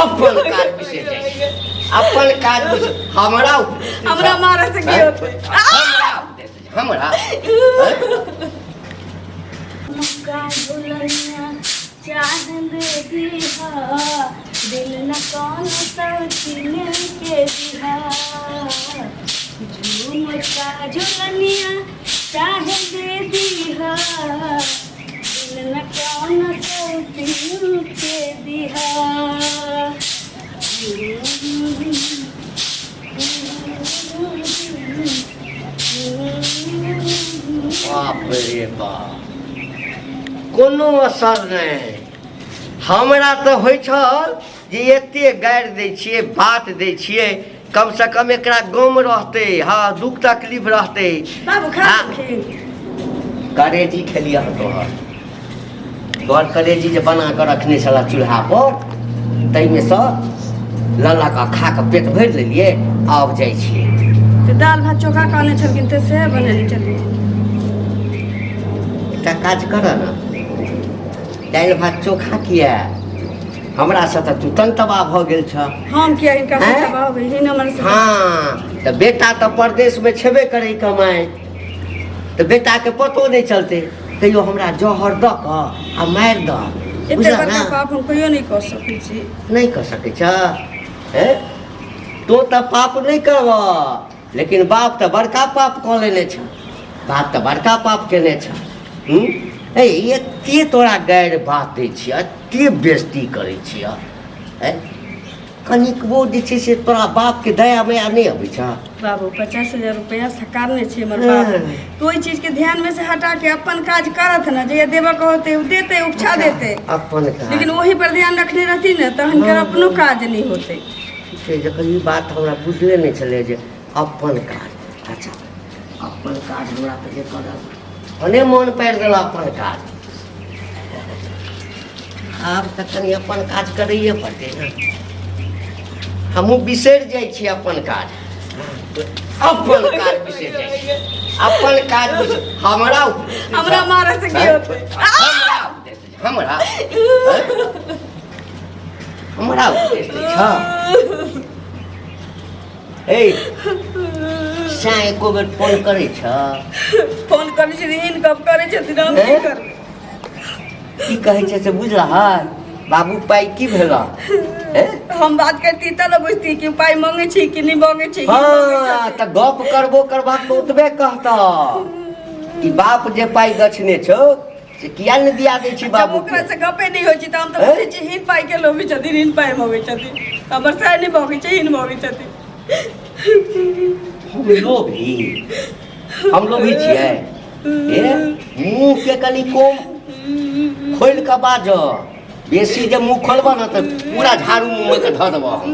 अपन काज बिसरि जाइ छै, अपन काज बिसरि हमरा उपदेश दै हमरा छह। मारे से की हैं? होतै? हमरा उपदेश दै छह, हमरा हैं? मुक्का झुलनिया चाहन दीहा दिल न कौन सौतीन के दिहा झुमका झुलनिया चाह दे दीहा दिल न कौन सौतीन के दिहा। बाप रे बाप, कोनो असर नहि। हमरा तऽ होइ छल जे एते गारि दै छियै, बात दै छियै, कमसँ कम एकरा गम रहतै, हँ, दुख तकलीफ रहतै। बाबू खा हाँ। लेलखिन? करेजी खेलियह तोहर, तोहर करेजी जे बना कऽ रखने छलह चूल्हा पर, ताहिमे सँ लऽ लऽ कऽ खा कऽ पेट भरि लेलियै। आब जाइ छियै। तऽ दालि भात चोखा कहने छलखिन तऽ से बनेने छलियै। एकटा काज कर ने, दालि भात चोखा किया? हमरासँ तऽ तू तन तबाह भऽ गेल छह। हम किया हिनका से हैं? तबाह हो गेल? हिन हमर से हँ, तऽ बेटा तऽ परदेशमे छेबे करै कमाइ, तऽ बेटाके पतो नहि चलतै। तैयो हमरा जहर दऽ कऽ आ मारि दऽ। एते बुझलह बड़का ने? पाप हम कहियो नहि कऽ सकै छी। नहि कऽ सकै छ? हे, तो तऽ पाप नहि करबह, लेकिन बाप तऽ बड़का पाप कऽ लेने छ। बाप तऽ बड़का पाप केने छ। हूँ, ए एते तोरा गारि बात दै छियह, एते बेइज्जती करै छियह, हैं? कनिकबो जे छै से तोरा बापके दया माया नहि अबै छह? बाबू, 50,000 रुपया सकारने छै हमर बाप। तो ओहि चीजके ध्यानमे से हटा के अपन काज करत ने, जहिया देबऽ के होतै ओ देतै, उपछा देतै। अपन काज। लेकिन ओही पर ध्यान रखने रहती ने तऽ हिनकर अपनो काज नहि होतै। से जखन ई बात हमरा बुझले नहि छलै जे अपन काज। अच्छा, अपन काज हमरा पहिले करब, भने मोन पाड़ि देलक अपन काज। आब तऽ कनि अपन काज करैए पड़तै ने। हमहूँ बिसरि जाइ छी अपन काज, अपन काज बिसरि जाइ छी, अपन काज बिसरि हमरा हमरा मारे से की होतै? हमरा उपदेश दै छै, हमरा हैं? हमरा उपदेश दै छ? ए सैं एको बेर फोन करै छ? फोन करै छथिन, इनकम करै छथिन, हम की हैं? करबै? की कहै छै से बुझलहक? बाबू, पाइ की भेल? हम बात करती तब ने बुझती कि पाइ मांगे छी कि नहि मांगे छी। हँ, तऽ गप करबो करबाक तऽ ओतबे कहतऽ कि बाप जे पाइ गछने छौ से किया नहि दिया दै छी जब बाबू? ओकरा से गपे नहि होइ छै तऽ हम तऽ बुझै छी हिन पाइ के लोभी छथिन, हिन पाइ मांगे छथिन। हमर सएह नहि मांगे छै, हिन मांगे छथिन। हम लोभी? हम लोभी छियै? ए, मुँह के कनि कम खोलि कऽ बाज। बेसी जे मुँह खोलबह ने तऽ पूरा झाड़ू मुँहमे के धऽ देबह हम।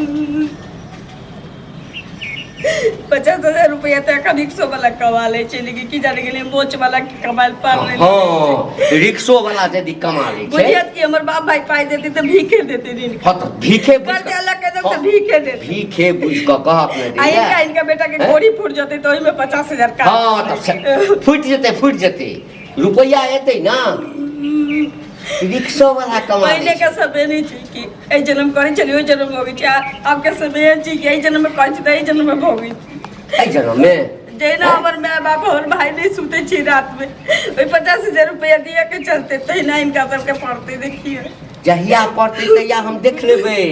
50,000 रुपया तऽ एखन रिक्शो वाला कमा लै छै, लेकिन की जाने गेलियै मोच वाला के कमायल पार नहि। हँ, रिक्शो वाला यदि कमा लै छै, बुझियत कि हमर बाप भाई पाइ देते तऽ भीखे देते ऋण। हँ, तऽ भीखे बुझि कर्जा कऽ लऽ के देब तऽ भीखे देते। भीखे बुझि कऽ कहत नहि आ दैया। इनका इनका बेटा के हैं? गोड़ी फूट जेतै तऽ ओहिमे 50,000 का हँ, तऽ फुटि जेतै, फुटि जेतै, रुपैआ एतै ने। रिक्शो वाला कमा लै पहिले छै। के समय नहि छै कि एहि जन्म करै छलियै ओहि जन्म भोगै छी। आब के समय छै कि एहि जन्म मे करै छी तऽ एहि जन्म मे भोगै छी। एहि जन्म मे जहिना हमर माय बाप, हमर भाई नहि सुतै छै रातिमे ओहि 50,000 रुपया दिअ के चलते, तहिना हिनका सबके पड़तै, देखियौ। जहिया पड़तै तहिया हम देख लेबै,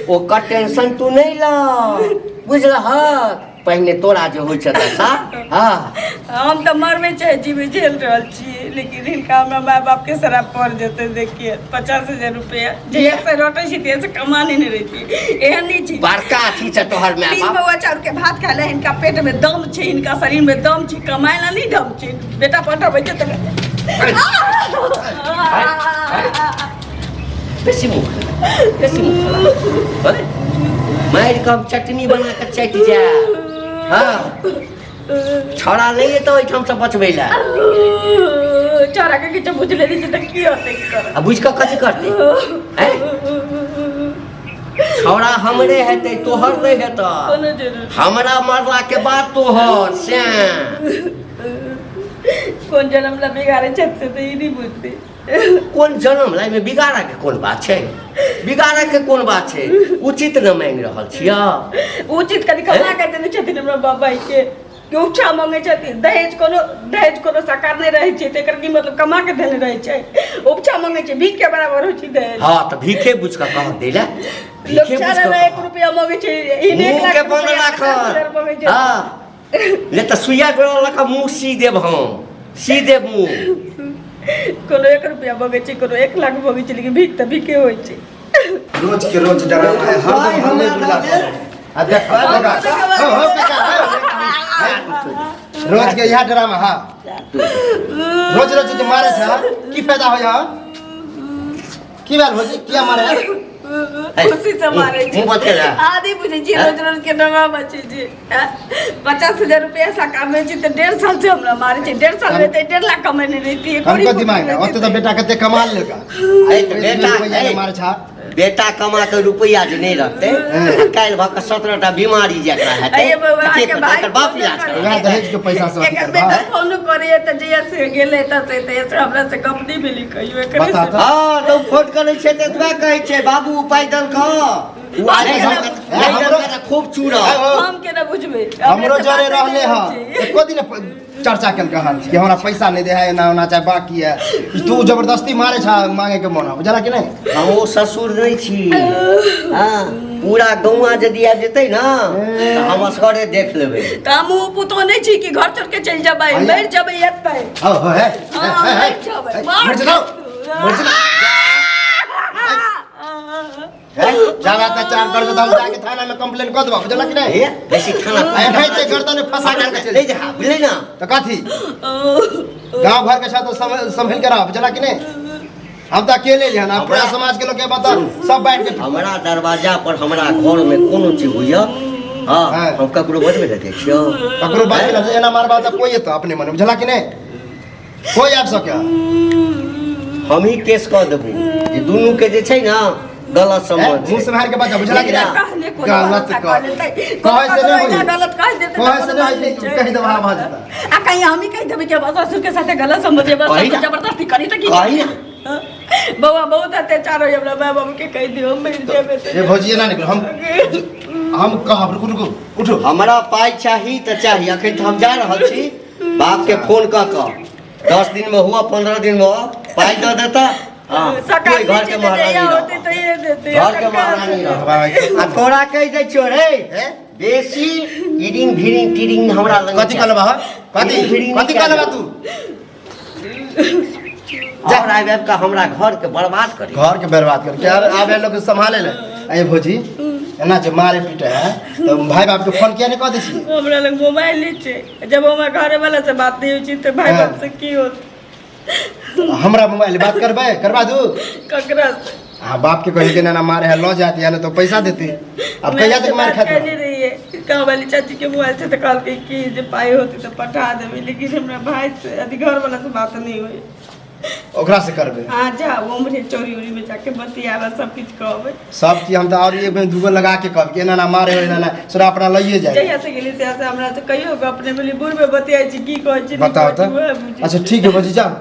ओकर टेंशन तू नहि ल, बुझलहक? पहिने तोरा जे होइ छ दशा। हँ, हम तऽ मरबे चाहे जीवे झेल रहल छी, लेकिन हिनका हमरा माय बाप के शराब पड़ जेतै, देखिए। 50,000 रुपया जहिया से रटै छी तहिया से कमाने नहि रहती, एहन नहि छी। बड़का अथी छै तोहर माय तीन बाप। बौआ चाउर के भात खाय ले हिनका पेट में दम छै, हिनका शरीर में दम छै, कमाय ला नहीं दम छै। बेटा पठबै छै तऽ बेसी मुँह खोला, बेसी मुँह खोला। अरे, मारि कऽ हम चटनी बना कऽ चटि जायब। हँ, छौड़ा नहि एतौ ओहिठामसँ बचबै लए। छौड़ा के किछु बुझले नहि छै तऽ की होतै, की करत? आ बुझि कऽ कथी करतै? आँय? छौड़ा हमरे हेतै, तोहर नहि हेतौ। कोनो जरूर हमरा मरला के बाद तोहर से कोन जन्म ला बिगाड़े छथि से तऽ ई नहि बुझतै। कोन जनम ला एहिमे बिगाड़ा के कोन बात छै बिगाड़ा के कोन बात छै उचित न मांगि रहल छियै उचित कनि कमा के देने छथिन हमरा बाबा के कि उपछा मांगे छथिन दहेज कोनो दहेज कोनो साकार नहि रहै छै तऽ एकर की मतलब कमा के देने रहै छै उपछा मांगे छै भीख के बराबर होइ छै दहेज हँ तऽ भीखे बुझि कऽ कह दै लए लोक भीखे चार बुझि आना कऽ एक रुपया मांगे छै ई मुँह एक लाख के बंद रुपया राख 50,000 मांगे छै हँ ले तऽ सुइया गोड़ा लऽ कऽ मुँह सी देब हम सी देब मुँह कोनो एक रुपया मांगे छै कोनो एक लाख मांगे छै लेकिन भीख तऽ भीखे होइ छै रोज के रोज डरामा है हरदम हल्ले गुल्ला आ देख देख हो हो काका, हो। रोज के यह ड्रामा हाँ रोज रोज जे मारे छ की फायदा हो यहाँ की भेल भौजी किया मारे खुशी से मारे मुँह बंद कर आदि बुझे छी रोज रोज के डरामा छै जे 50,000 रुपया सा कमे छी तऽ 1.5 साल से हमरा मारे छै 1.5 साल में तऽ 1.5 लाख कमेने रहितियै हमको दिमाग ना ओते तो बेटा कते कमा लेलका बेटा रुपया मारे छा बेटा कमा के रुपया जे नहीं रखते काल्हि भऽ कऽ 17 टा बीमारी जकरा हेतै अये बौआ, तऽ के अहाँके करतै? भाई एकर बाप इलाज करतै। वएह दहेज के पैसा से अथी एकर करबा बेटा फोन करैए तऽ जहिया से गेलै तऽ से तहिया से हमरा से गप नहि भेलै कहियो एकरे बता से तऽ। हँ तऽ ओ फोन करै छै तऽ एतबा कहै छै बाबू उपाय देलकऽ ओ हम नहि केना देलकै नहि देलकै तऽ खूब चूरऽ हम केना बुझबै हमरो हमरा से जरे बाते रहले नहि हँ होइ छै। एको दिन चर्चा केलकै हन कि हमरा पैसा नहि दे है एना ओना चाहे बाकी है तू जबरदस्ती मारे छा मांगे के मन बुझला कि नहीं हम ओ ससुर नहि छी हँ पूरा गौआ यदि आबि जेतै ने तऽ हम असगरे देख लेबै तऽ हम ओ पुतोह नहि छी कि घर छोड़ के चलि जेबै भैया। मरि जेबै एतै हो हो है हँ, मरि जेबै मर जाओ मर जाओ जागा त चार कर दे हम जाके थाना में कंप्लेन कर देबा बुझला कि नहीं हे बेसी थाना एनाहिते गर्दन में फंसा करके चलि नहि जा बुझलै ना तो कथी गांव घर के साथ तो संभल के रह बुझला कि नहीं हम तो अकेले ही हैं ना पूरा समाज के लोग के बता सब बैठ के हमरा दरवाजा पर हमरा घर में कोनो चीज होइया हाँ हाँ। हम ककरो बजबे नहि दै छियौ ककरो बात नहीं एना मारबा तो कोई तो अपने मन बुझला कि नहीं कोई आबि सके हम ही केस कऽ देबू जे दुनू के जे छै ने गलत सम्बन्ध मुंह से बाहर के बचा बुझला कि ना। कहले कोनो गलत भरोसा कह कऽ लेतै। कहै से कोनो नहि ककरो होई। गलत कहि देतै कहै से तऽ नहि कोनो होई, बात कहि देबा भऽ जेतै। आ कहीं हम ही कहि देबै कि हम ससुर के साथे गलत सम्बन्ध है, बस कही ससुर ना। जबरदस्ती करी तऽ की कही ना। हाँ? बौआ बहुत अत्याचार होइया हमरा माय बाबू के कहि दियौ हम मरि जेबै तऽ ये भौजी एना निकल हम कहब रुकू रुकू उठू हमरा पाइ चाही तऽ चाही अखन तऽ हम जा रहल छी बाप के फोन कऽ कऽ 10 दिन में हुआ 15 दिन में हुआ पाइ दऽ देता हाँ सकाल कोई घर के महारानी होते रह तऽ ये देते घर के महारानी रह आ तोरा कहि दै छियौ रे बेसी इरिंग भिरिंग टिरिंग हमरा लग कथी कहलबा कथी कथी कहलबा तू और आबि आबि कऽ हमरा घर के बर्बाद करी घर के बर्बाद कर यार आबे लोग संभाले ले अरे भौजी एना जे मारे पीटे है तो भाई बाप के फोन किया नहीं कह दै छी हमरा लग मोबाइल नहि छै जब हमरा घरे वाला से बात नहि होइ छै तऽ भाय बाप से की होत हमरा मोबाइल बात करबै करबा दू ककरा से हाँ बाप के कही के ना मारे है लऽ जाती है ना तो पैसा देती अब कहिया तक मार बात खाते कहने रहिए कहाँ वाली चाची के मोबाइल से तऽ कहलकै कि जे पाइ होतै तऽ पठा देबै लेकिन हमरा भाय से अथी घर वाला से बात नहि होइ ओकरा से करबै हाँ जाओ उम्हरे चोरी उरी में जाके बतियाबा सब किछु कहबै सब चीज हम तऽ और एक बेर दूगो लगा के कहब कि एना ना मारे एना ना सोरा अपना लइए जाए जहिया से गेली तहिया से हमरा से कहियो गप नहि भेलै बुढ़ में बतियाइ छी की कहै छी नहि बताओ कहै छी, तऽ उएह बुझै अच्छा छी। ठीक है भौजी जाओ।